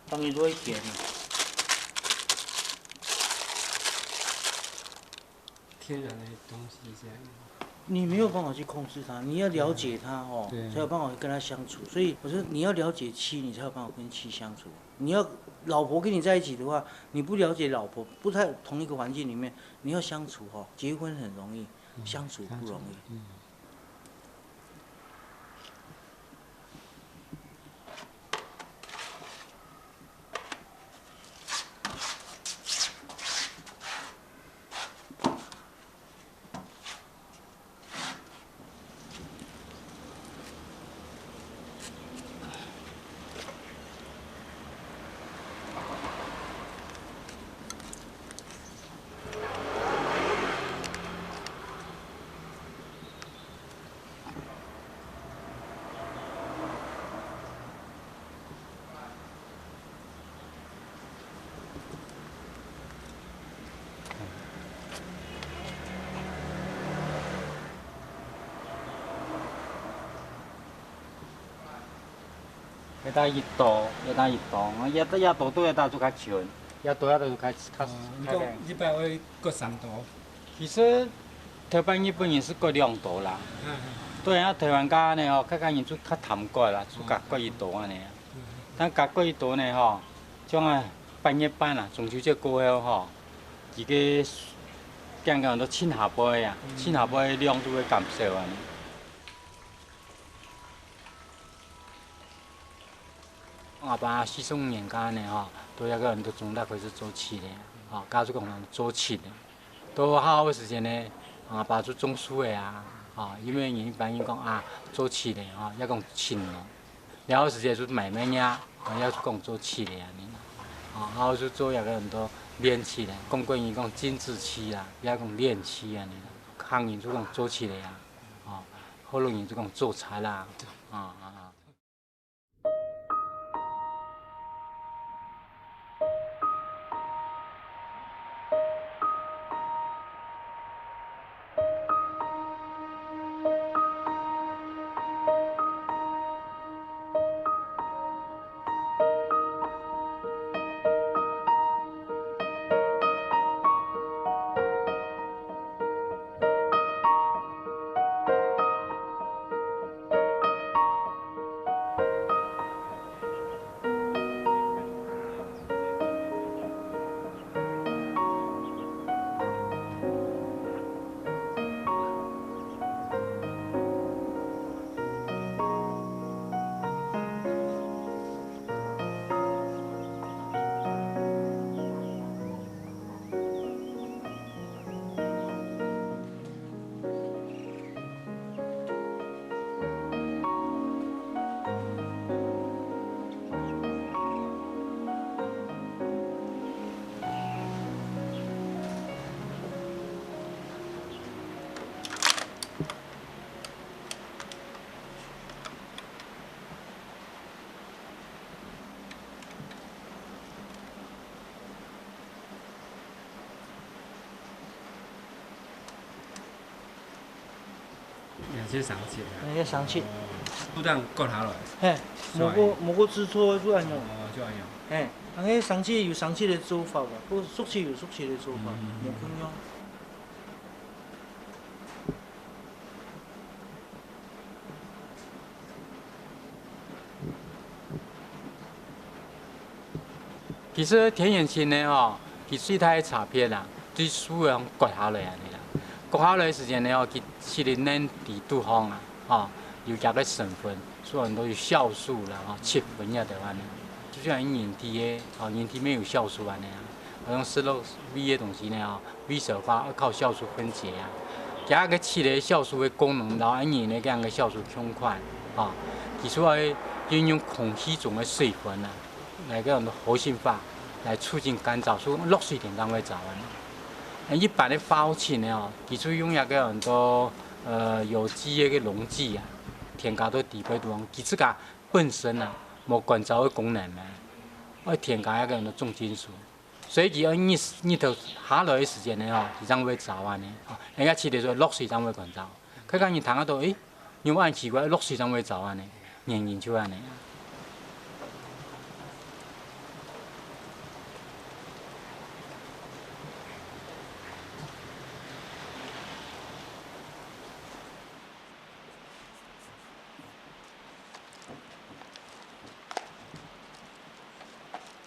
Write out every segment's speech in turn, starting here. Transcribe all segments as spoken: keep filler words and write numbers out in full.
当然都会甜。天然的东西这样。你没有办法去控制它，你要了解它哦，对。才有办法跟它相处。所以我说，你要了解妻，你才有办法跟妻相处。你要老婆跟你在一起的话，你不了解老婆，不在同一个环境里面，你要相处哦，结婚很容易，嗯，相处不容易。相处，嗯。 這搭一度，這搭一度，這，這度對這搭就較近，這度這度就較，較，哦，你講較遠。日本話割三度？其實頭擺日本人係割兩度啦。嗯，嗯。對啊，台灣家呢吼，客家人就較淡割啦，就加割一度恁呢啊。嗯，嗯。但加割一度呢吼，像啊八月半啊，中秋節過後吼，佢个，講講都親下背啊，嗯。親下背量就會減少啊。 阿爸四十五年間呢，吼，都有个人都從那開始做起的，吼，家族共同做起的。到下午个時間呢，阿爸就種樹的啊，吼，因為人一般人講啊，做起的，吼，也講勤勞。然後時間就買賣呀，吼，也是講做起的啊，你，吼，然後就做那个很多練起的，講國語講金子起啦，也講練起啊，你，客人就講做起的啊，吼，福佬人就講做賊啦，啊啊啊。兩隻生切啊。兩隻生切。哦，就恁樣割下來。嘿，無過，無過製作就恁樣。哦，就恁樣。嘿，啊，該生切有生切个做法啊，不過熟切有熟切个做法，嗯。無共樣。 其實田園青呢吼，佢最大个差別啦，對樹上割下來恁樣啦。割下來个時間呢吼，佢切个嫩底肚項啊，吼，有佢个成分，所以很多有酵素啦，吼，七分也得恁樣。就像人體个，吼，人體面有酵素恁樣啊，好像食落味个東西呢吼， 微小化，愛靠酵素分解啊。佢个七个酵素个功能，摎人个恁樣个酵素共款，吼，佢就愛運用空氣中个水分啊，來个很多活性化，來促進乾燥，所以落水田正會燥啊。一般个花青呢，吼，佢就用一个很多呃有機个个溶劑啊，添加到底背肚，佢自家本身啊，無乾燥个功能咩，愛添加一个很多重金屬。 所以佢愛日，日頭下來个時間呢吼，佢正會燥恁樣，吼，人家試著說落水正會乾燥。佢講你聽得到，誒，你有恁奇怪，落水正會燥恁樣，原因就恁樣。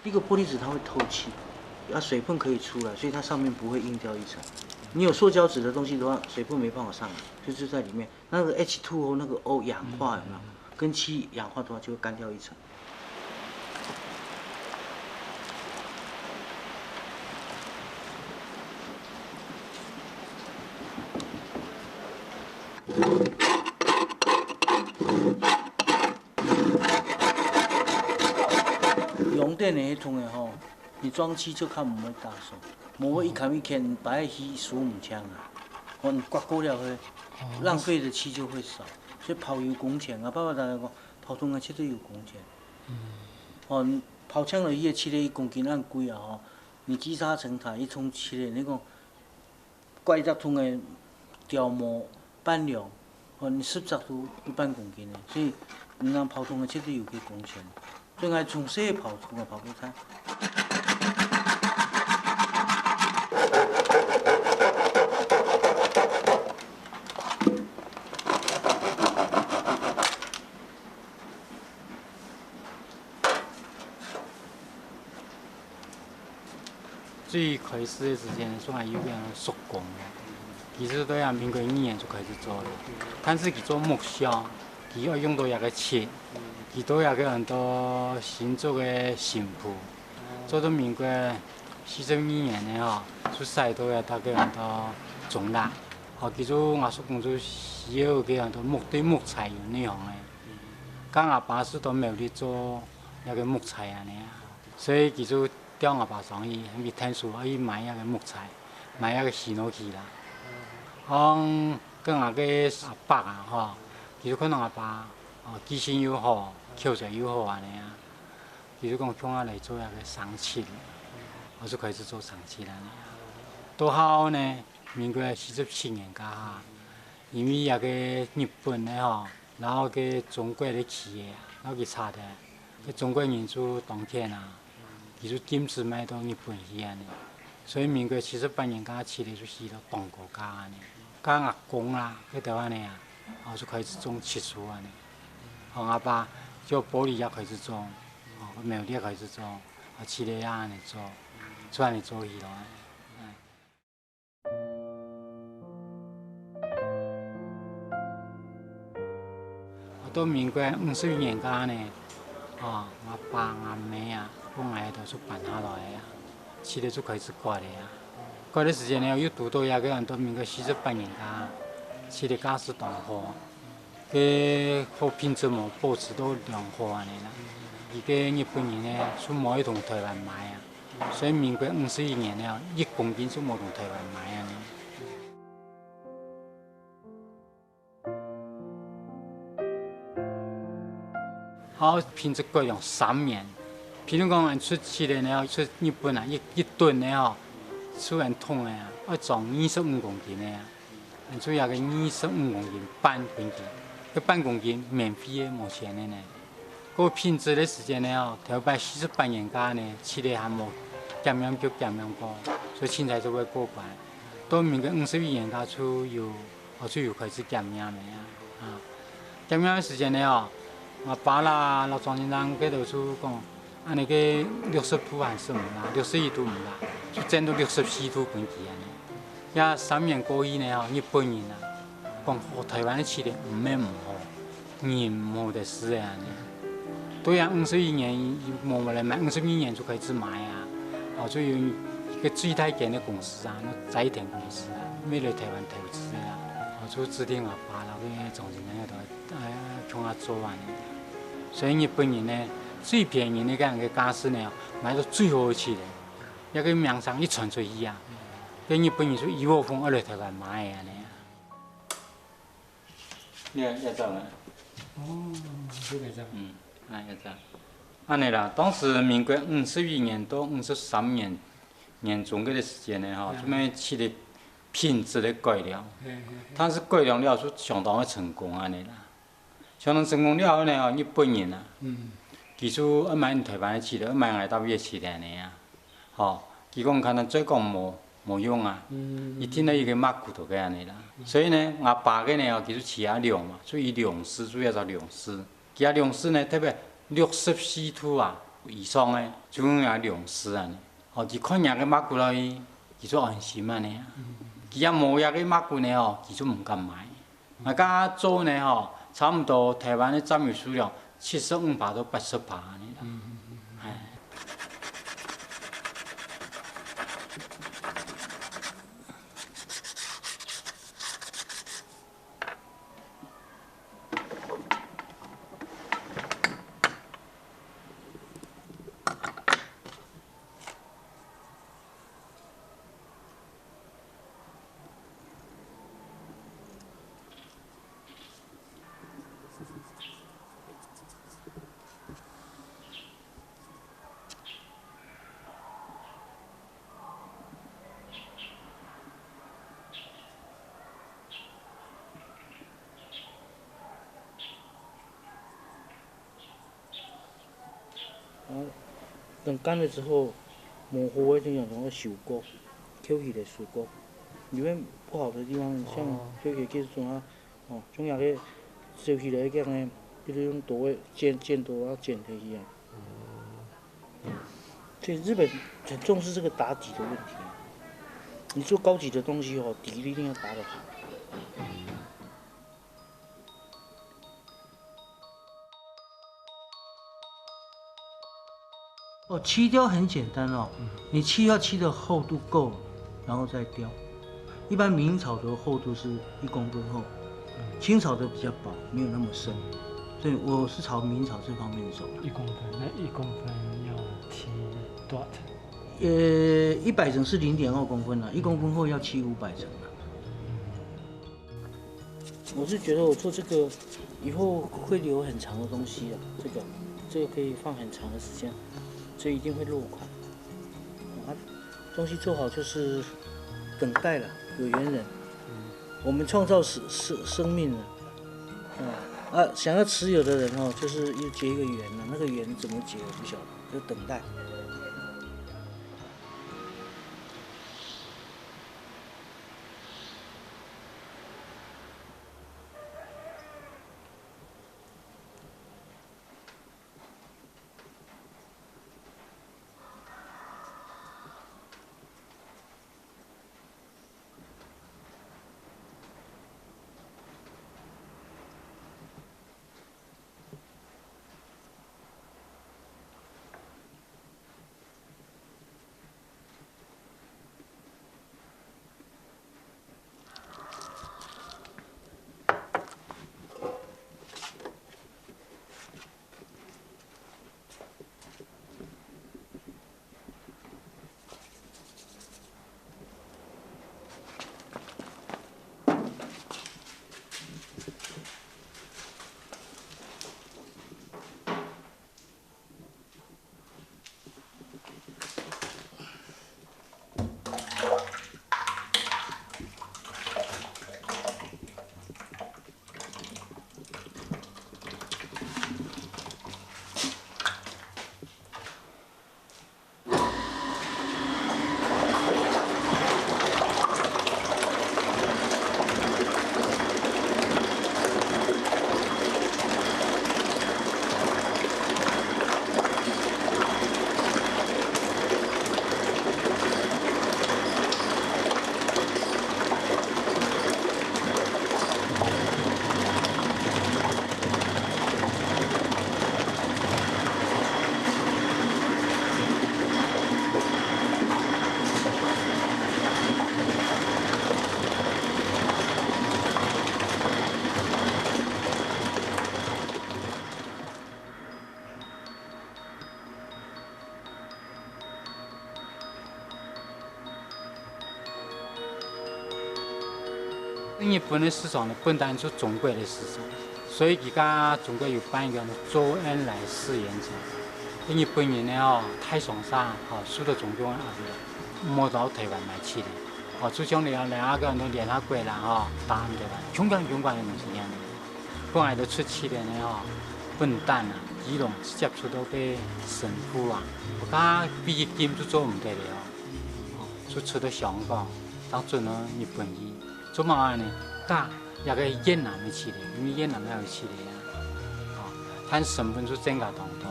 一个玻璃纸它会透气，啊，水分可以出来，所以它上面不会硬掉一层。你有塑胶纸的东西的话，水分没办法上来，就是在里面。那个H two O那个O氧化有没有？跟气氧化的话，就会干掉一层。用電个迄種个吼，你裝氣就較毋會打手，無會一坎一坎擺去數毋清啊。哦，你刮過了會，浪費的氣就會少，所以刨有工錢啊。爸爸常常講，刨銅个絕對有工錢。哦，你刨清了以後，七个一公斤恁貴啊吼，你積沙成塔，一沖七个，你講 刮一隻桶个貂毛半兩，哦，你十隻都一半公斤个，所以你若刨銅个絕對有佢工錢。所以𠊎從細刨銅个刨到大。最開始个時間，算係有點手工个，其實都係民國二年就開始做了，但是佢做木匠，佢愛用到一个漆，佢都有个很多新竹个新埔，做到民國四十二年个吼，就使到个大概很多中啦。吼，其實𠊎叔公就需要个很多木，對木材有內行个。 該𠊎爸就到苗栗做該个木材恁樣啊，所以佢就調𠊎爸上去，去𢯭手，去買該个木材，買該个hinoki啦。講該𠊎个阿伯啊，吼，佢就看到𠊎爸，哦，記性又好，口才又好恁樣啊，佢就講叫𠊎來做該个生漆，𠊎就開始做生漆恁樣啊。到後呢，民國四十七年該下，因為該个日本个吼， 然後該中國个企業啊，然後佢查到，該中國人就當譴啊，佢就禁止賣到日本去恁樣。所以民國七十八年，該漆个就起到當高價恁樣。該阿公啦，該兜恁樣啊，哦，就開始種漆樹恁樣。哦，𠊎爸就玻璃也開始種，哦，苗栗也開始種，哦，漆个也恁樣做，就恁樣做起來。 到民國五十一年間呢，哦，𠊎爸𠊎姆啊，分𠊎兜就搬下來啊，漆个就開始割了啊。割个時間呢，又堵到該个安到民國四十八年間，漆个價數當好，該貨品質無保持到良好恁樣啦。佢个日本人呢，就無愛同台灣買啊。 所以民國五十一年了，一公斤就無同台灣買恁樣。好，品質改良三年，譬如講，出去个呢，出日本啊，一，一噸个吼，出來桶个啊，愛裝二十五公斤个啊。就這个二十五公斤半分佢，該半公斤免費个，無錢个呢。該品質个時節呢，哦，頭擺四十八年假呢，飼个還無檢驗局檢驗過，所以凊彩就會過關。到民國五十一年假就有，哦，就有開始檢驗个啊。啊，檢驗个時節呢，哦，吾爸啦、老莊先生佢兜就講，恁呢个六十度還係毋罅，六十一度毋罅，就整到六十四度分佢恁呢。 這三年過去呢，吼，日本人啊，講，哦，臺灣个飼料毋免毋好，人毋好得死个恁呢。對啊，五十一年無人買，五十二年就開始買啊。哦，就有一个最大間个公司啊，那齋田公司啊，乜來臺灣投資个啊。哦，就指定吾爸啦，該莊先生該兜，哎，共下做恁呢。所以日本人呢，最便宜个該樣个價錢呢，買到最好个飼料。 這个名聲一傳出去啊，該日本人就一窩蜂愛來臺灣買个恁呢啊。你看，這隻呢？哦，這个隻。嗯，啊，這隻。恁呢啦，當時民國五十一年到五十三年年中該个時間呢，吼，嗯。就愛飼个品質个改良，嘿，嘿，嘿。但是改良了就相當个成功恁呢啦。 相當成功了後呢，吼，日本人啊，嗯。佢就愛買臺灣个飼料，愛買𠊎兜个飼料呢啊。吼，佢講看咱再講無，無用啊，嗯。一定愛一个肉骨頭个恁呢啦。嗯。所以呢，吾爸个呢，吼，佢就飼鴨籠嘛，就以籠飼，主要係籠飼。佢个籠飼呢，特別六十四度啊以上个，就用該籠飼恁呢。吼，佢看若个肉骨頭，佢就安心恁呢啊。嗯。佢若無若个肉骨呢，吼，佢就毋敢買。 𠊎該下做呢吼，差毋多臺灣个佔有數量七十五趴到八十趴恁呢啦。嗯，嗯，嗯，嗯。哎。 然後等乾了之後，無好个地方就愛收割，撿起來收割。因為不好的地方，像哦。撿起來就是說啊，哦，像該个收起來个呢，就是用刀仔剪，剪刀啊，剪下去啊。所以日本很重視這個打底的問題。你做高級的東西哦，底一定要打得好。 哦，漆雕很簡單哦，嗯。你漆要漆的厚度夠，然後再雕。一般明朝的厚度是一公分厚，嗯。清朝的比較薄，沒有那麼深，所以我是朝明朝這方面走的。一公分，那一公分要漆多少層？呃，一百層是零點二公分了，一公分厚要漆五百層了。嗯。 我是覺得我做這個以後會留很長的東西啊，這個，這個可以放很長的時間，所以一定會落款。啊，東西做好就是等待了，有緣人。我們創造生，生，生命了。啊，啊，想要持有的人哦，就是要結一個緣了，那個緣怎麼結我不曉得，就等待。日本个市場呢，本來就中國个市場，所以佢家中國有辦一個周恩來試驗場。日本人呢，吼，大長沙，吼，受到中共个壓力，無到台灣賣漆个，吼，就像你啊，你啊，个很多聯合國啦，吼，打台灣，相關相關个東西一樣。本來都出漆个呢，吼，笨蛋啊，基隆接觸到个神父啊，我看畢業金就做毋得了，吼，就出到香港，當準到日本去。 做麼个呢？加這個越南个起來，因為越南也有起來啊。哦，佢成本就增加當多。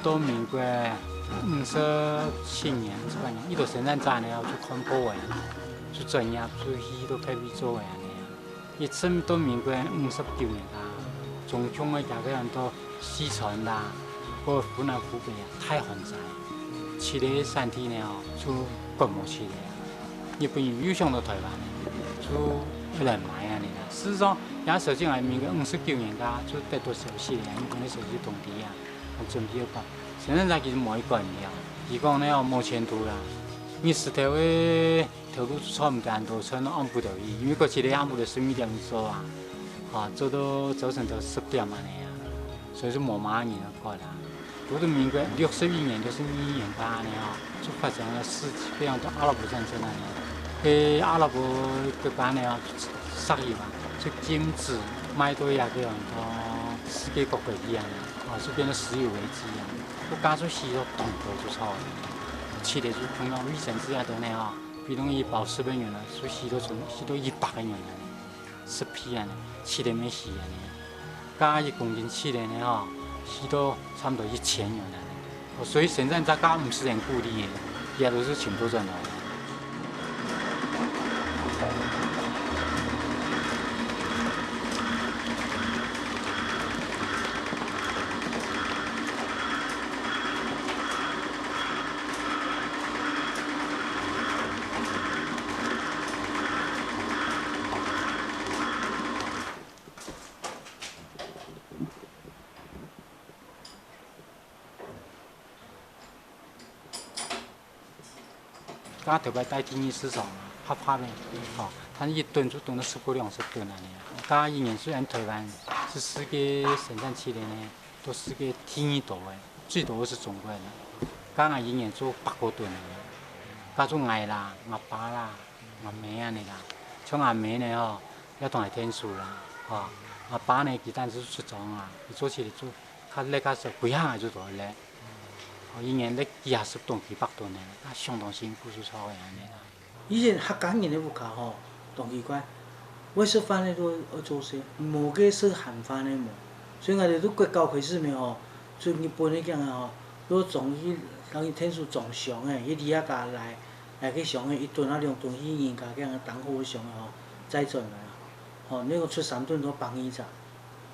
到民國五十七年、五十八年，一到生產站呢，就看破个，就轉業，就去到別位做个恁呢啊。 一直到民國五十九年啊，中共个這個恁多四川啦，个湖南、湖北啊，大旱災，漆个產地呢，哦，就割無漆个啊。日本人又想到台灣呢，就愛來買恁呢啦。事實上，這時候正係民國五十九年啊，就得到消息了，日本个消息通知啊，講準備要割。生產站其實無一個人了，佢講呢，哦，無前途啦，日時頭个 頭路賺毋得恁多，賺到暗晡頭去，因為過去个暗晡頭十二點鐘做啊，啊，做到朝晨頭十點恁呢啊，所以說無麼人愛割啦。到到民國六十一年、六十二年間恁呢啊，就發生了世紀，比方講阿拉伯戰爭恁呢，被阿拉伯國家呢啊，設立啊，就禁止賣到遐个很多世界各國去恁呢，啊，就變成石油危機啊，國家就死了當多就慘了，七个就碰到衛生紙啊等等啊。 比如講一包十个銀仔，就死到成，死到一百个銀仔呢，十倍恁呢，七个乜死恁呢。加一公斤七个呢吼，死到差毋多一千銀仔呢。哦，所以生產者家毋係恁鼓勵个，也都係尋到轉來个。 加頭擺帶第二市場啊，合法个，吼，佢一噸就噸到十過兩十噸恁呢啊。加一年雖然台灣係世界生產漆个呢， 都係个第二多个，最多个係中國人。加𠊎一年做百過噸个，加做𠊎啦、吾爸啦、吾姆恁呢啦。像吾姆呢吼，也當愛𢯭手啦，吼。吾爸呢，佢單係出張啊，佢做起來做較叻較少，歸下𠊎就做得。吼，一年搦幾下十噸、幾百噸个，啊，相當辛苦，就做个恁呢啦。 以前客家人个屋下吼，當奇怪，會食飯个都愛做事，無个食閒飯个無。所以𠊎兜都國小開始咩吼，就日本个囝仔吼，都裝去，當去𢯭手裝箱个，去李阿家來，來个箱个一噸啊兩噸去人家个恁樣當好个箱个吼，載轉來啊。吼，你講出三噸都百二隻，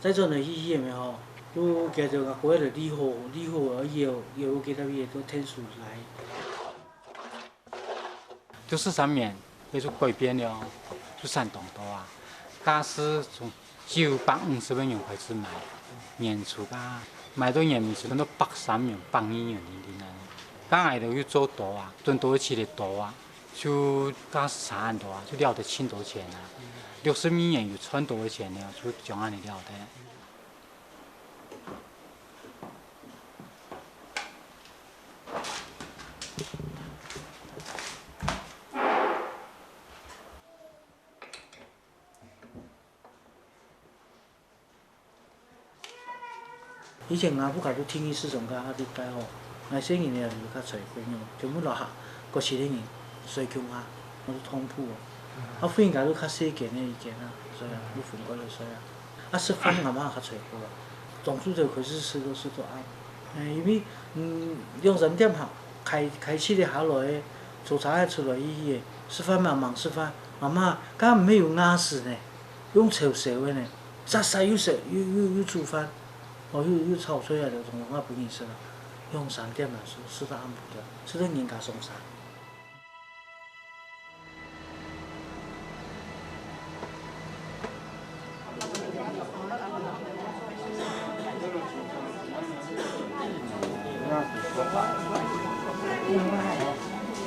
載轉來去去个咩吼，都叫做外國个利好，利好而要，要幾多位都𢯭手來。 六十三年，佢就改變了，就產當多啊。假使從九百五十个銀開始賣，年初啊，賣到年尾就到百三銀、百二銀零零啊。該𠊎兜又做多啊，囤到一起个多啊，就假使差恁多啊，就了得盡多錢啊。六十二年有賺到个錢呢，就將恁呢了得。 以前𠊎屋下都天氣市場較下底擺吼，𠊎細人仔就較衰過樣，全部落下，過去个人衰窮下，我都痛苦哦。啊，婦人家都較細間个一間啊，所以啊，都分開來睡啊。 啊，食飯𠊎嘛較衰過啊，當初就開始食都食到暗。欸，因為，嗯，兩三點下，開，開市个下來个，坐車仔出來去个，食飯嘛吂食飯，𠊎嘛，該毋係有牙齒呢，用噍噍个呢，殺殺又食，又，又，又煮飯，哦，又，又炒菜啊，就通通啊分人食啊，兩三點啊，食，食到暗晡个，食到人家上山。 啊，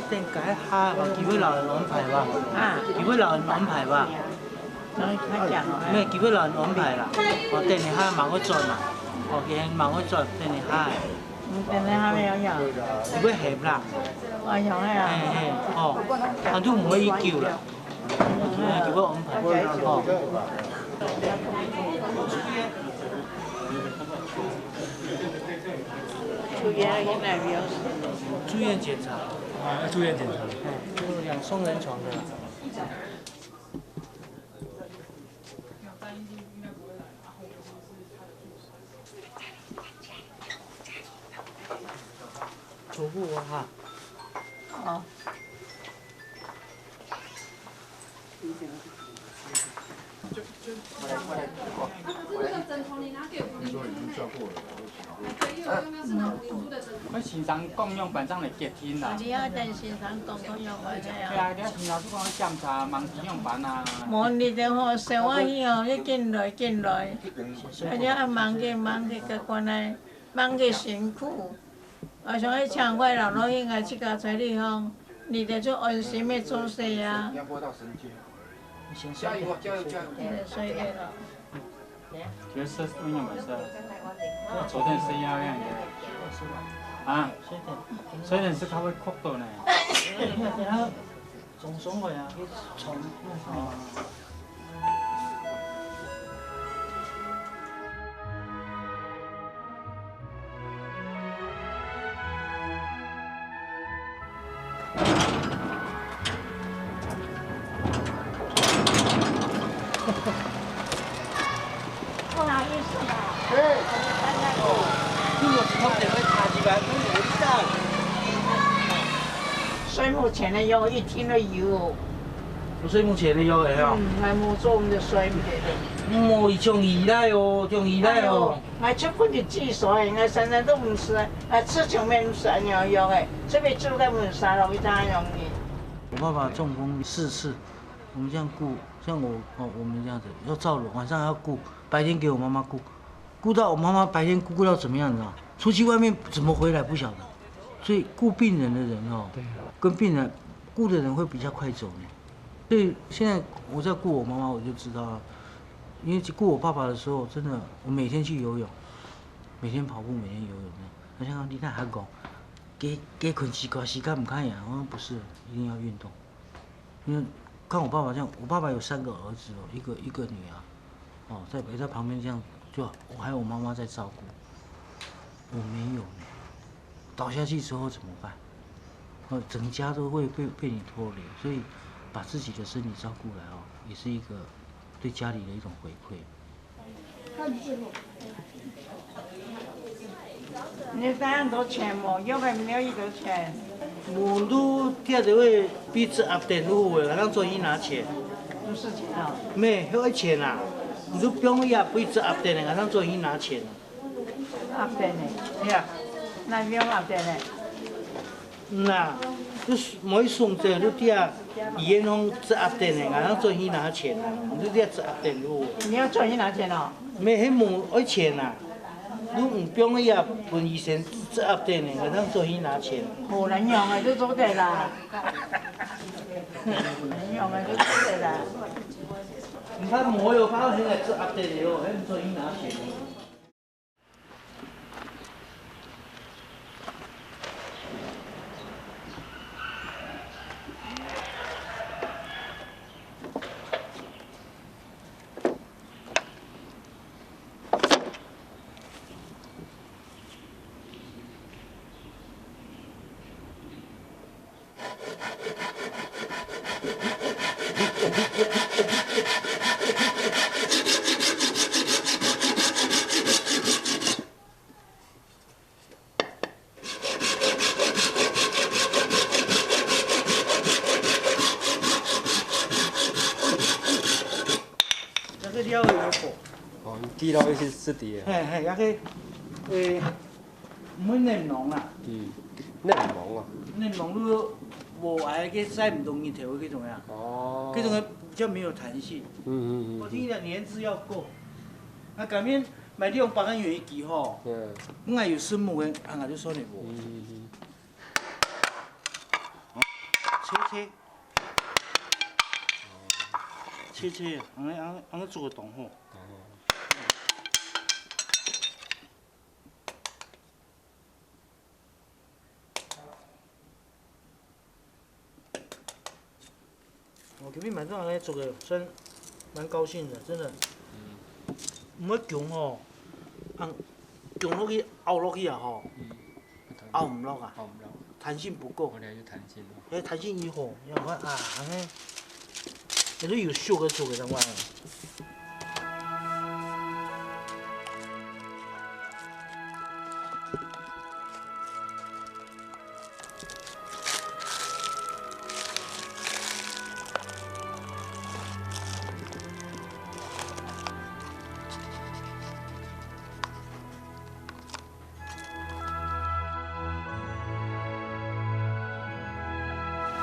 等該下吧，佢會摎人安排吧？啊，佢會摎人安排吧？等佢講哦。無，佢會摎人安排啦。哦，等一下，吂會轉嘛。哦，佢吂會轉，等一下。嗯，等一下，無有有。佢會喊啦。哦，有个啊。嘿，嘿，哦，佢都毋會恁久啦。 住院檢查。啊，要住院檢查。哎，有兩雙人床的。 窗户啊哈。哦。那个是那个枕头，你拿给我，我给你看。对，因为我刚刚是拿我叔叔的枕头。我先生講樣板正來決定啦。你愛等先生講講樣板个啊。對啊，你先生講檢查，問佢樣板啊。無你等吼，小阿姨哦，你緊來緊來，而且愛忙个忙个，个關係。 吂个辛苦。啊，像迄請我老老應該自家在地方，你得就安心个做事啊。你先睡一下。加油，加油，加油！对，睡一下咯。觉得是温阳本色，昨天是一样样的。啊，睡一下。睡一下是较会哭到呢。 松松个啊，去冲。哦。不好意思啦。哎。你有一通电话打入来，我有一档。睡目前的药一定要有。 有睡目前的药个吼。嗯，來無做毋得睡目前的。無，種依賴哦，種依賴哦。哎喲，𠊎出分日子所以，𠊎常常都毋食，𠊎出場面毋食恁樣藥个，特別住在門山咯，一定要用的。我爸爸中风四次，我们这样顾，像我哦，我们这样子要照顾，晚上要顾，白天给我妈妈顾，顾到我妈妈白天顾顾到怎么样，你知道吗？出去外面怎么回来不晓得，所以顾病人的人哦，对啊。跟病人顾的人会比较快走呢。所以现在我在顾我妈妈，我就知道啊，因为顾我爸爸的时候，真的我每天去游泳，每天跑步，每天游泳那样。他像你看还讲，给给困几个时间不看呀，我说不是，一定要运动。 因为看我爸爸这样，我爸爸有三个儿子哦，一个一个女儿，哦，在陪在旁边这样，就我还有我妈妈在照顾，我没有呢。倒下去之后怎么办？哦，整家都会被被你拖累，所以把自己的身体照顾来哦，也是一个对家里的一种回馈。 你带很多钱无？要不然没有一个钱。无，你跌到位，比这压电路个，俺当做去拿钱。不是钱啊。没，要钱啊！你都不用呀，比这压电的，俺当做去拿钱啊。压电的。对呀。那不用压电的。 嗯啊，你無去送這，你這醫院方這壓電个，俺當做去拿錢啊，你這這壓電路。你要轉去拿錢哦？無，迄無愛錢啊，你毋放去啊，分醫生這壓電个，俺當做去拿錢。無人用啊，就做得啦。人用啊，就做得啦。你看無有發現个這壓電个哦，迄毋做去拿錢哦。 這個料有火。哦，你知道一些事的。嘿，嘿，那個，呃，毋會冷凍啊。嗯，冷凍啊。冷凍就無愛个曬毋到日頭个該種呀。哦。該種个比較沒有彈性。嗯，嗯，嗯。我聽講年資要夠。那改變買兩百个銀一支吼，嗯。𠊎有數目个，啊，𠊎就算你無。嗯，嗯，嗯。切切。切切，恁樣，恁樣，恁樣做个當好。哦。 我今日買到恁樣做个，算蠻高興的，真的。嗯。毋會勼吼，啊，勼落去，拗落去啊吼，嗯。拗毋落啊，拗毋落。彈性不夠。我了解彈性咯。哎，彈性已好，你看啊，恁樣，你都有秀个做个，當然。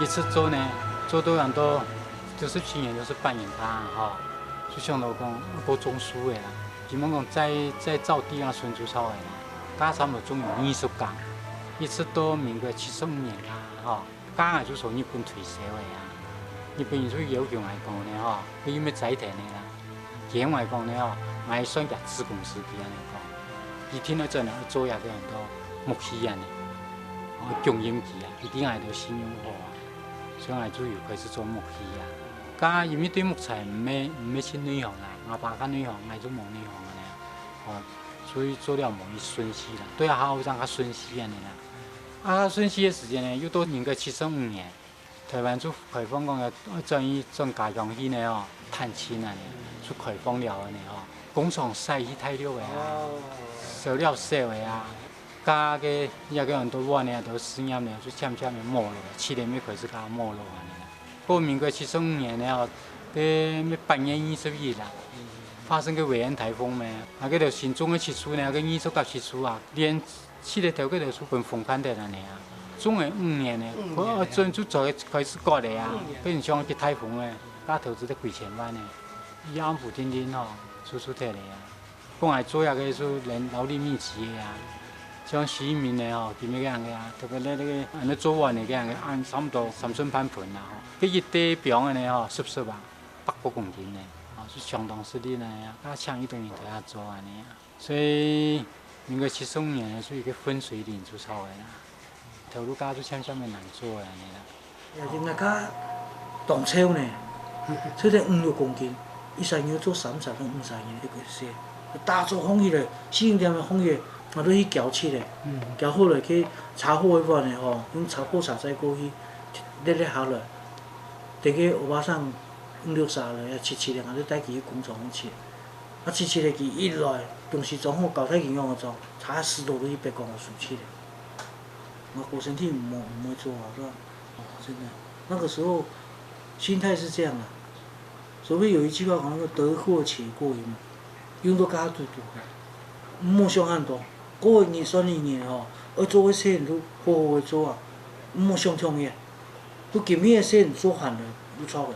一直做呢，做到恁多，九十七年，九十八年个吼，就想到講，愛過種樹仔啦，希望講再，再早點啊，伸出草仔啦，該差毋多種有二十間，一直到民國七十五年啦，吼。 該𠊎就從日本退休个啊。日本人就要求𠊎講呢吼，佢又愛栽田个啦。佢喊𠊎講呢吼，𠊎算佢子公司佢恁樣講。佢聽了轉來做這个很多木器恁樣，哦，供應佢啊，佢對𠊎都信用好啊，所以𠊎就有開始做木器啊。該因為對木材毋係，毋係盡內行啦，𠊎爸較內行，𠊎就無內行恁樣，哦，所以做了無幾順序啦，對啊，後生較順序恁樣啦。啊，順序个時間呢，又到民國七十五年。 臺灣就開放講愛，愛轉去，轉家鄉去呢哦，探親啊呢，就開放了个呢哦。工廠徙去大陸个啊，哦。少了少个啊，該个，也个很多碗呢，都事業呢，就漸漸个沒落，七零年開始該沒落啊呢。過民國七十五年呢哦，該八月二十一啦，發生个韋恩颱風咩，啊，該條新莊个七處呢，該二十甲七處啊，連 七个頭个就分風看忒恁樣啊，種个五年呢，五年啊。哦，種就做開始割个啊，五年。變成一颱風个，該投資得幾千萬呢，一暗晡定定吼，輸輸忒个啊。講來做這个就連勞力密集个啊，像徐一鳴个吼，今日个樣个啊，特別咧那个，恁樣做碗个个樣个，恁差不多三寸半盆啦吼，該一垤放个呢吼，濕濕啊，百過公斤呢，吼，係相當食力呢啊，該請一等人在遐做恁樣啊。 所以民國七十五年呢，係一个分水嶺就出來啦，頭路價就漸漸个難做个恁樣啦。也就𠊎較當瘦呢，瘦得五六公斤，一儕人做三儕到五儕人一个月，打早䟘起來，四五點鐘䟘起來，𠊎都去攪漆个，嗯。攪好來去炒好个碗呢吼，用炒好炒菜過去，熱熱下來，等个歐巴桑五六儕來啊，七七个，𠊎就帶佢去工廠去切。 啊，七七个佢一來，東西裝好，交代佢仰仔裝，差十多度去北港个樹去了。我過身體毋好，毋會做啊，是吧？哦，真的，那個時候心態是這樣啊。所謂有一句話講，那個得過且過，有沒有？用到該堵堵个，毋好想恁多。過一日算一日吼，愛做个事情就好好个做啊，毋好想長遠。 就今日个事情做完了，有錯个，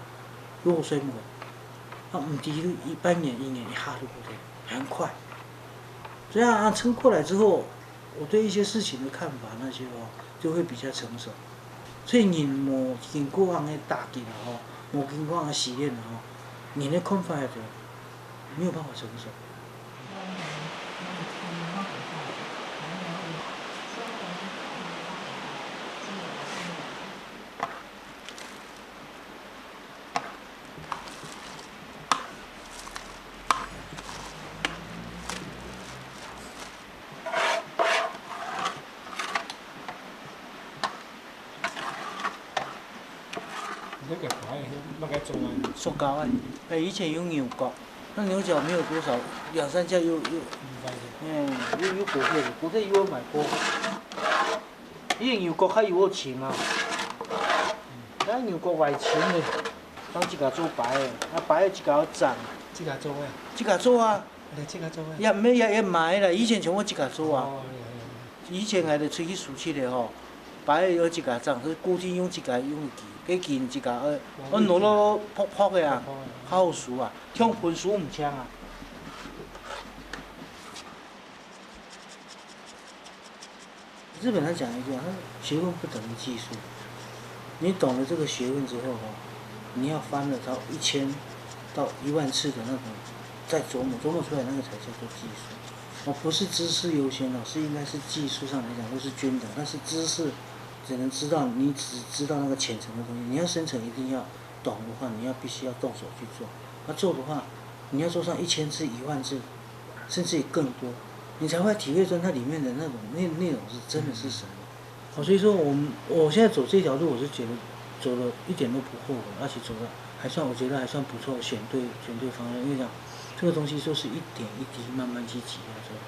有好睡目个。啊，毋知就一半年、一年一下就過去，很快。所以啊，撐過來之後，我對一些事情的看法那些哦，就會比較成熟。所以人無經過恁个打擊啊吼，無經過恁个試煉啊吼，人个看法就沒有辦法成熟。那個牌，那個中文。塑膠个，哎，以前有牛角，那牛角沒有多少，兩三架又，又，嗯，哎，又，又過去了，過去又買過。以前牛角還有好穿啊，那牛角外穿呢，當自家做牌个，那牌个自家愛斬，自家做个。自家做啊。 你自家做个？也毋係，也，也買啦，以前全部自家做啊。哦，以前𠊎兜出去收漆个吼，牌仔愛自家整，所以固定用自家用个，該筋自家愛，哦，愛挼到薄薄个啊，薄薄个。較好收啊，像盆收毋像啊。日本人讲一句啊，他说学问不等于技术。你懂了这个学问之后哈，你要翻了它一千到一万次的那种，再琢磨琢磨出来，那个才叫做技术。哦，不是知识优先哦，是应该是技术上来讲都是均等，但是知识只能知道你只知道那个浅层的东西，你要深层一定要懂的话，你要必须要动手去做。那做的话，你要做上一千次、一万次，甚至于更多，你才会体会出它里面的那种内内容是真的是什么。哦，所以说我们我现在走这条路，我是觉得走了一点都不后悔，而且走的还算我觉得还算不错，选对选对方向，因为讲这个东西就是一点一滴慢慢去积累出来。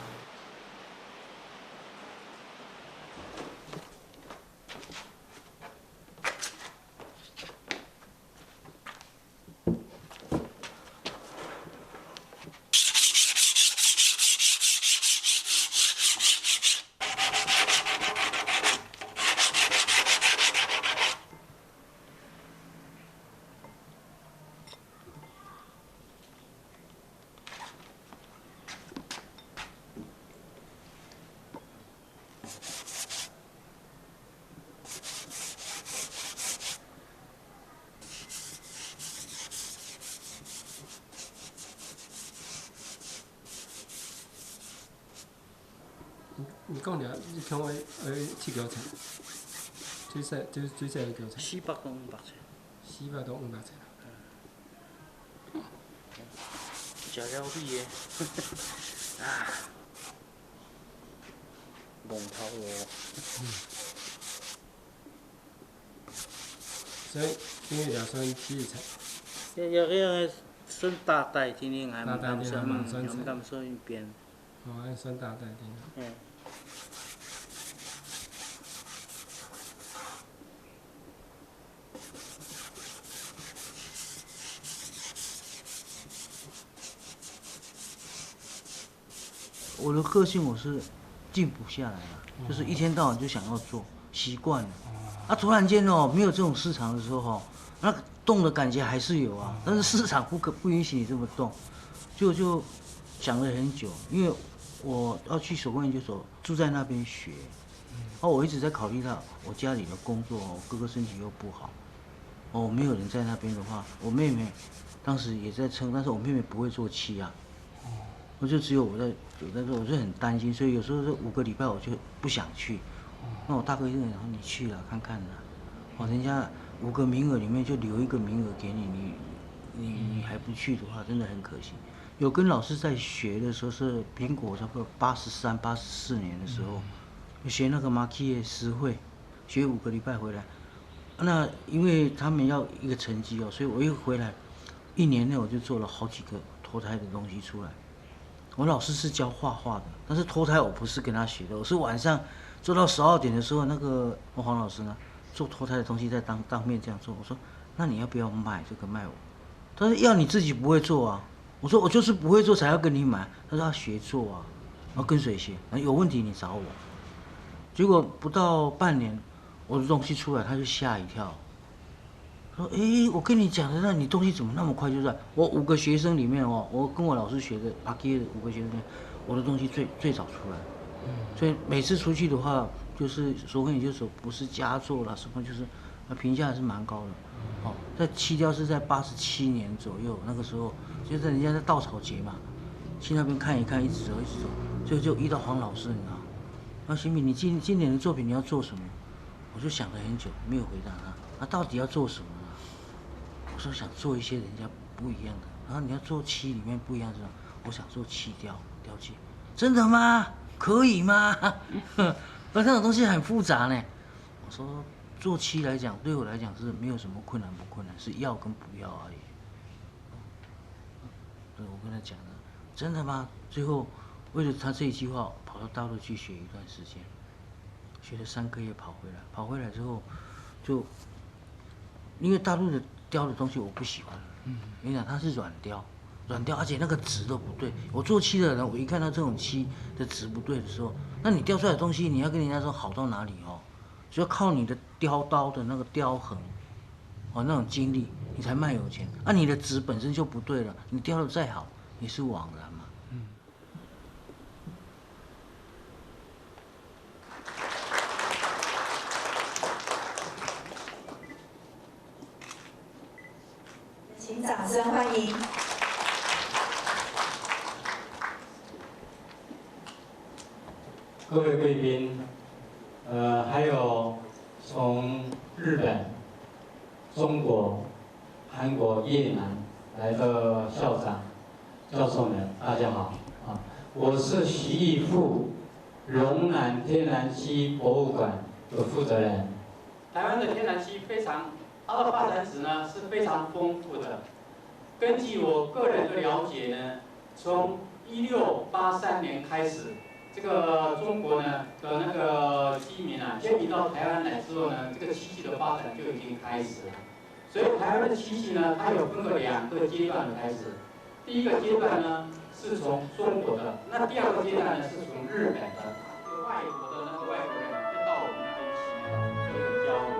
你你讲了，你讲个呃七角尺，最细最最细个角尺，四百到五百尺。四百到五百尺。食了味个，啊，蒙头咯。所以因为了算七十尺。也也个算大袋，今天还大袋今天还蛮算，蛮算尺。还蛮算一边。 哦，还算大袋的。嗯。我的个性我是静不下来啊，就是一天到晚就想要做，习惯了。啊，突然间哦，没有这种市场的时候哦，那动的感觉还是有啊，但是市场不可不允许你这么动，就就想了很久，因为我要去手工研究所，住在那边学，哦，我一直在考虑到我家里的工作哦，哥哥身体又不好，哦，没有人在那边的话，我妹妹当时也在撑，但是我妹妹不会做漆啊，我就只有我在我在做，我就很担心，所以有时候这五个礼拜我就不想去。那我大哥就讲说你去了看看啦，哦，人家五个名额里面就留一个名额给你，你你你还不去的话，真的很可惜。有跟老师在学的时候是民国差不多八十三、八十四年的时候，有学那个 maki 的实惠，学五个礼拜回来。那因为他们要一个成绩哦，所以我一回来，一年内我就做了好几个脱胎的东西出来。我老师是教画画的，但是脱胎我不是跟他学的，我是晚上做到十二点的时候，那个黄老师呢，做脱胎的东西在当当面这样做。我说，那你要不要买这个卖我？他说要你自己不会做啊。我说我就是不会做才要跟你买。他说要学做啊，要跟谁学？然后有问题你找我。结果不到半年，我的东西出来，他就吓一跳。说：“诶，我跟你讲的，那你东西怎么那么快就出来？”我五个学生里面哦，我跟我老师学的 maki 的五个学生里面，我的东西最最早出来。所以每次出去的话，就是手工研究所不是佳作啦什么，就是那评价还是蛮高的。哦，在漆雕是在八十七年左右，那个时候就是人家在稻草节嘛，去那边看一看，一直走一直走，就就遇到黄老师，你知道吗？那：“新民，你今今年的作品你要做什么？”我就想了很久，没有回答他。那到底要做什么呢？我说想做一些人家不一样的。然后你要做漆里面不一样是吧？我想做漆雕雕漆。真的吗？可以吗？那那种东西很复杂呢。我说做漆来讲，对我来讲是没有什么困难不困难，是要跟不要而已。对，我跟他讲的，真的吗？最后为了他这一句话，跑到大陆去学一段时间，学了三个月，跑回来，跑回来之后，就因为大陆的雕的东西我不喜欢，嗯，你讲它是软雕，软雕，而且那个值都不对。我做漆的人，我一看到这种漆的值不对的时候，那你雕出来的东西，你要跟人家说好到哪里哦？就要靠你的雕刀的那个雕痕，哦，那种精力，你才卖有钱。啊，你的值本身就不对了，你雕的再好，也是枉然嘛。嗯。掌声欢迎。各位贵宾，呃，还有从日本、中国、韩国、越南来的校长、教授们，大家好。啊，我是徐义富，龙南天然漆博物馆的负责人。台湾的天然漆非常，它的发展史呢是非常丰富的。根据我个人的了解呢，从一六八三年开始，这个中国呢的那个居民啊，迁移到台湾来之后呢，这个漆器的发展就已经开始了。所以台湾的漆器呢，它有分个两个阶段的开始。第一个阶段呢，是从中国的，那第二个阶段呢，是从日本的。外国的那个外国人就到我们那边去，就有交流。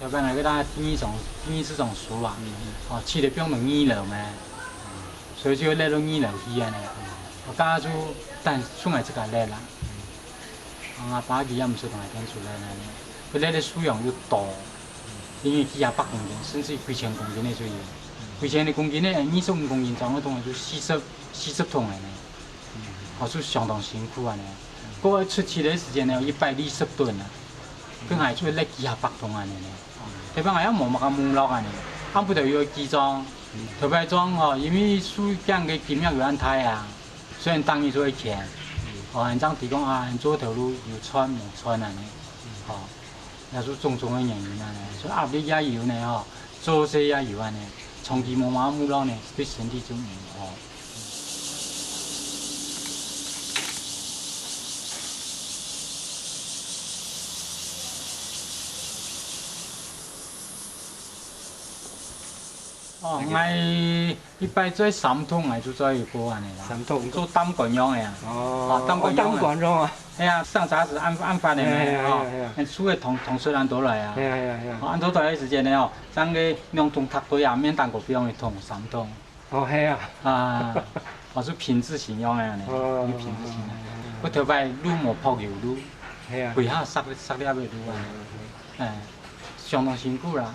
頭擺𠊎个啦，第二張，第二十張書啊，哦，漆个放到二樓咩，所以就列到二樓去安尼。哦，家下就單純𠊎自家列啦。哦，阿爸佢也毋識同𠊎搬出來呢，佢列个數量又多，因為幾下百公斤，甚至幾千公斤个就有。幾千个公斤个，二十五公斤重个東西就四十、四十桶个呢。 哦，就相當辛苦安尼。過出漆个時間呢，一百二十噸啊，佢還出來幾下百桶安尼呢。特別還有無麼个網絡安尼，暗晡頭又愛記帳，頭擺帳吼，因為收件个金額有恁大啊，雖然當然做一錢，哦，恁樣提供啊，恁做頭路有賺無賺安尼，哦，也是種種个原因安尼，所以壓力也有呢吼。 做事也有安尼，長期無麼个網絡呢，對身體就毋好。哦，𠊎一擺做三桶，𠊎就做一個安尼啦。三桶。做擔竿用个啊。哦，哦，擔竿用个。哦，擔竿用啊。 係啊，上雜誌暗，暗發个咩，哎呀，哎呀，哎呀。吼，恁樹个同，同事恁多來啊。哎呀，哎呀，哎呀。吼，恁多來个時間呢，吼，將个兩桶疊堆啊，免單個放一桶、三桶。哦，係啊。啊，哦，就品質型用个呢，哦，有品質型个。哦，哦，哦。我頭擺路無柏油路，係啊。背後塞，塞了个路啊，嗯，嗯，嗯。哎，相當辛苦啦。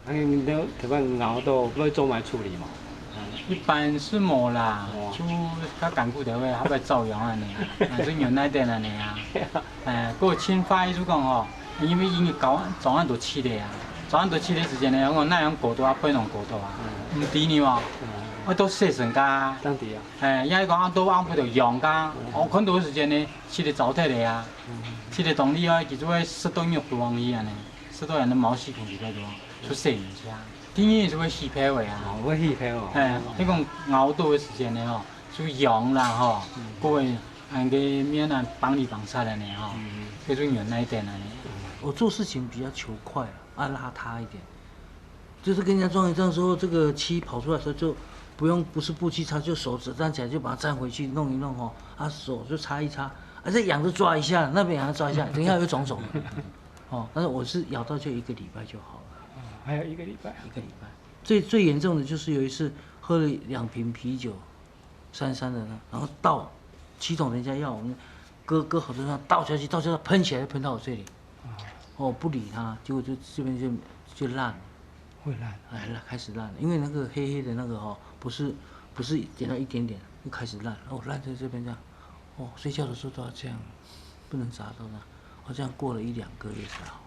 啊，你兜特別熬到，會做麼處理嘛？一般是無啦，哦。就較艱苦个話，還會照樣安尼，啊，就忍耐點安尼啊。哎，過清化就講吼，因為因為搞，裝恁多漆个啊，裝恁多漆个時間呢，我哪樣過多啊，不能過多啊，嗯。毋知呢嘛，嗯。我都洗身个啊。當然啊。哎，也係講啊，都按不到用个啊，嗯。我看到个時間呢，漆个糟蹋个啊。 嗯。其實當然啊，佢就會塞到肉肚項去安尼，塞到人个毛細孔裡背肚，就洗毋淨。第二就會起泡个啊。哦，會起泡哦。哎，你講熬到个時間呢吼，就癢啦吼，嗯。過會恁个面啊，挷裡挷煞个呢吼，嗯。這種忍耐點安尼。我做事情比較求快啊，啊，邋遢一點。 就是跟人家撞一撞之后，这个漆跑出来的时候就不用，不是布漆擦，就手指站起来就把它站回去弄一弄哦，啊手就擦一擦，啊这痒就抓一下，那边痒就抓一下，等一下又肿肿了，哦，但是我是咬到就一个礼拜就好了，哦，还有一个礼拜。一个礼拜。最最严重的就是有一次喝了两瓶啤酒，酸酸的呢，然后倒，漆桶人家要我们割割好之后倒下去，倒下去喷起来，喷到我这里。 哦，不理它，结果就这边就就烂了，会烂。哎，开始烂了，因为那个黑黑的那个哦，不是不是点到一点点，就开始烂了，哦，烂在这边这样，哦，睡觉的时候都要这样，不能砸到它。这样过了一两个月才好。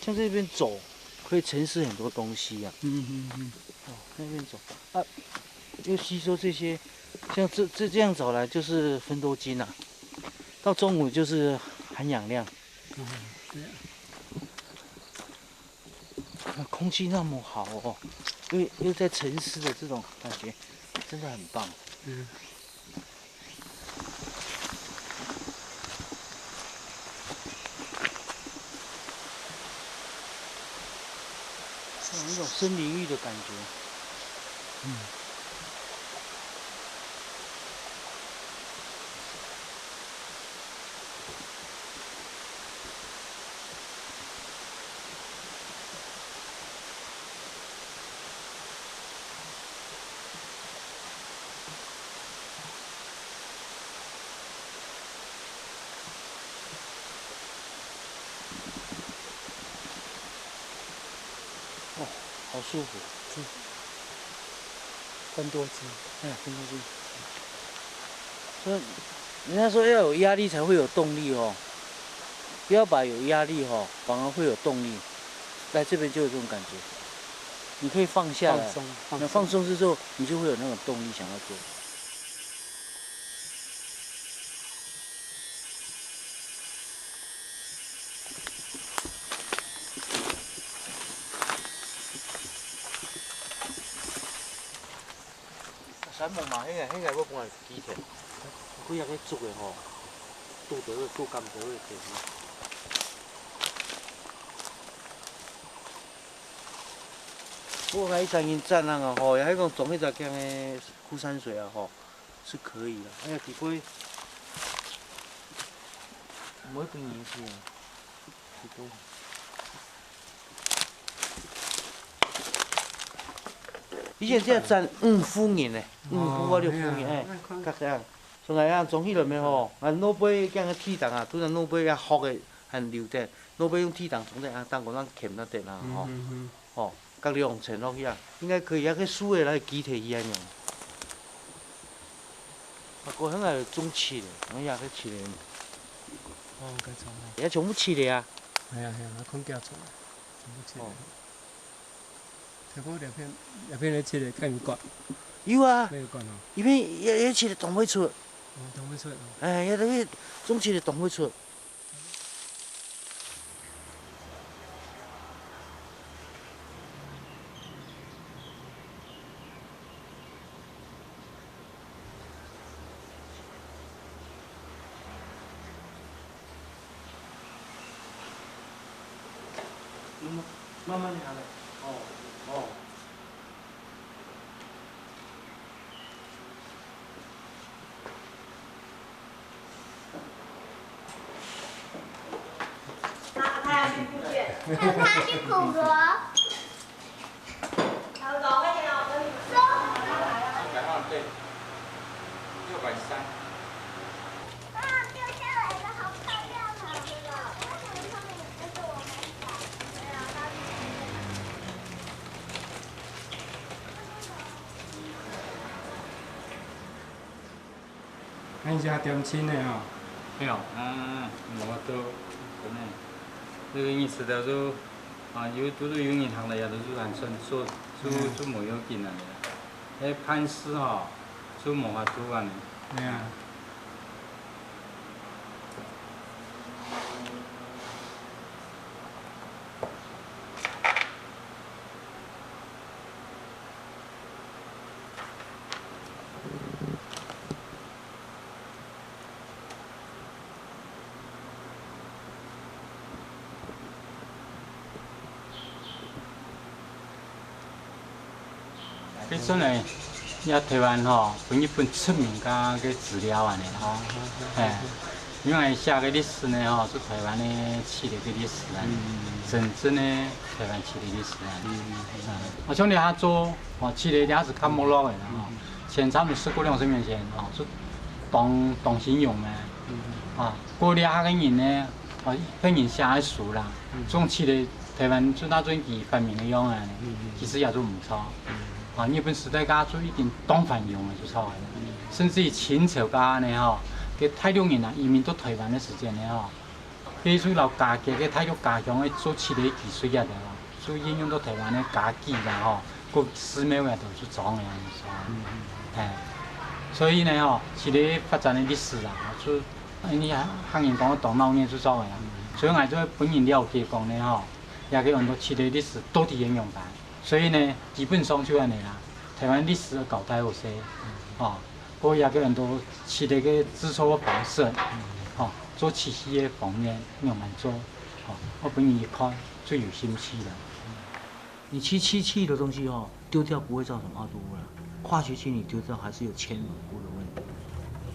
像这边走，可以沉思很多东西啊。嗯嗯嗯。哦，那边走啊，又吸收这些，像这这这样走来就是芬多精啊，到中午就是含氧量。嗯，对啊。空气那么好哦，又又在沉思的这种感觉，真的很棒。嗯。有一种森林浴的感觉。嗯。哦，好舒服。嗯。芬多精。哎，芬多精。所以人家说要有压力才会有动力哦，不要把有压力哦，反而会有动力。来这边就有这种感觉，你可以放下来，放松，放松。那放松之后，你就会有那种动力想要做。 山姆嘛，迄个迄个要搬来几天？佢有个竹个吼，拄着个拄甘蔗个地方。我看一山人赞人啊吼，也迄个种迄只叫咩枯山水啊吼，是可以的。哎呀，几杯，我一杯饮水啊，几杯。 以前这站五夫人呢，五夫啊六夫人，哎，較这样。所以啊，从起来没吼，啊，老辈讲个地动啊，都是老辈要学个，很留的，老辈用地动从这样当个人欠那点啦吼，哦，隔两层落去啊，应该可以啊，个树叶来集体一样样。啊，过很个种起的，哎呀，个起的。哦，该种啊。也全部起的啊。哎呀哎呀，那空调出来，全部起的。哦。 頭過兩片，兩片來切个，看有割。有啊，沒有割哦。一片也也切个擋袂出。哦，擋袂出哦。哎，也都是總切个擋袂出。 慢慢慢慢的下来。哦，哦。他要去补觉。他要去捕螺。 对，六百三。啊，掉下来的好漂亮啊！为什么他们有跟着我们一起？对啊，他们有跟着我们。 恁樣點心个吼。對哦，嗯，嗯，嗯。無法度，真个。這個意思就係，啊，有，都係有人行來呀，都係恁算做，做，嗯。做無要緊啊。該盤絲吼，做無法度啊呢。對啊。 該陣呢，這臺灣吼，分日本殖民个个資料恁呢吼，嘿。因為𠊎寫个歷史呢，吼，係臺灣个七二一个歷史啊，真正个臺灣七二一个歷史啊。啊，𠊎像這下做，吼，七二一這下係較沒落个啦，吼。前差不多十過兩十年前，吼，係當，當興旺个。啊，過這下个人呢，哦，別人寫个書啦，總七二一 臺灣就當做佢發明个樣啊，其實也就毋錯。啊，日本時代該就已經當繁榮个，就錯个。甚至於清朝該下呢吼，該大陸人啊移民到臺灣个時間呢吼，該就摎家己个大陸家鄉个做七二一技術啊，就應用到臺灣个家具啦吼，各寺廟啊都係裝个樣子。哎，所以呢吼，七二一發展个歷史啊，就因為客人講當鬧熱就錯个啦。所以𠊎就分人了解講呢吼， 這个安到七二一歷史到底仰般。所以呢，基本上就恁呢啦。臺灣歷史个交代好勢，哦，過這个安到七二一个製作个方式，哦，做漆器个方面仰般做，哦，𠊎分人一看就有興趣了。你漆漆漆的東西哦，丟掉不會造成二度污染，化学漆你丢掉还是有牵污的问题，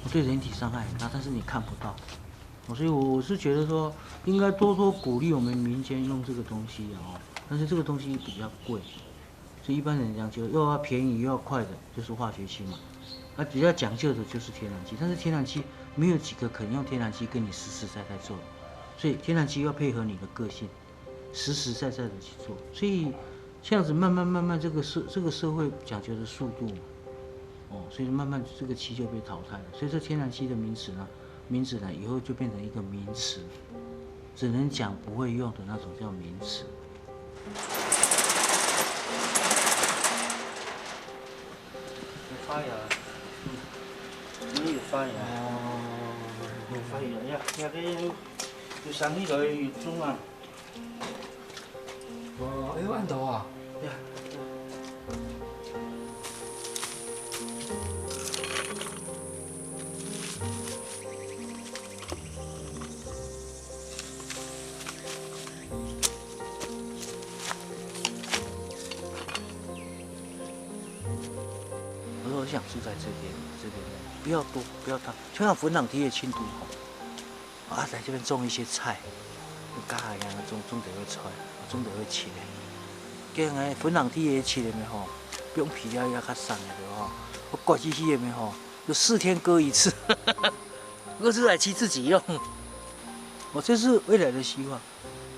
对人体伤害很大，但是你看不到。 哦，所以我是觉得说，应该多多鼓励我们民间用这个东西啊，哦，但是这个东西比较贵，所以一般人讲究又要便宜又要快的，就是化学漆嘛。那比较讲究的就是天然漆，但是天然漆没有几个肯用天然漆跟你实实在在做，所以天然漆要配合你的个性，实实在在的去做。所以这样子慢慢慢慢，这个社这个社会讲究的速度嘛，哦，所以慢慢这个漆就被淘汰了。所以这天然漆的名词呢，名字呢，以后就变成一个名词，只能讲不会用的那种叫名词。有发芽，嗯，有发芽。哦，有发芽呀，那个有生意了，有种啊。哦，哎呦，恁多啊！呀。 我说我想住在这边，这边不要多，不要大，就像粉朗地的进度吼，啊，在这边种一些菜，有加一样种种得会菜，种得会吃的。这样呢，粉朗地也吃的没吼，不用皮料也较省的对吼，我刮起去也没吼，就四天割一次，割出来吃自己用。我这是未来的希望。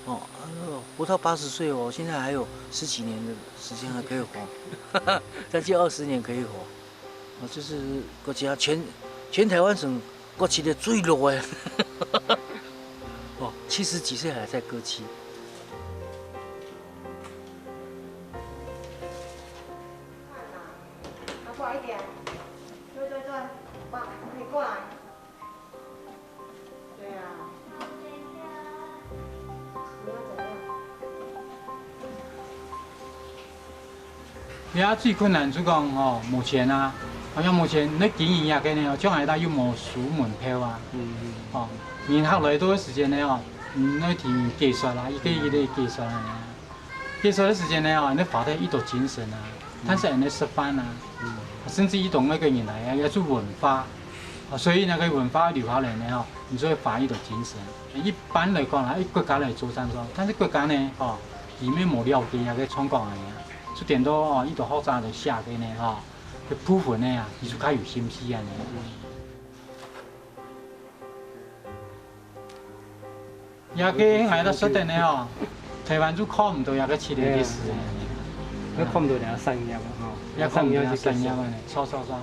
哦，哎呦，活到八十岁哦，现在还有十几年的时间还可以活，将近二十年可以活。哦，这是国家全全台湾省国旗的最老的。哦，七十几岁还在割漆。啊，过来一点，对对对，哇，可以过来。 对啊。你要怎样？你啊，最困难就讲吼，无钱啊，好像无钱，你经营也个呢，将来他又无收门票啊。嗯嗯。哦，你后来多个时间呢，哦，你那听解说啦，一个一个解说啊。 解说个时间呢，哦，你花得一多精神啊，但是恁呢食饭啊，甚至一多外个人来啊，也是文化，啊，所以那个文化留下来呢，哦，你就会花一多精神。一般来讲啦，一国家来做生意，但是国家呢，哦，里面无了解那个状况个呢，就点到哦，一多学者来写个呢，哦，个部分呢啊，伊就较有兴趣啊呢。 也个𠊎兜说等个哦，台湾就看毋到也个七二一个历史个。你看毋到人家产业啊，吼，也看毋到人家产业个呢，错错错。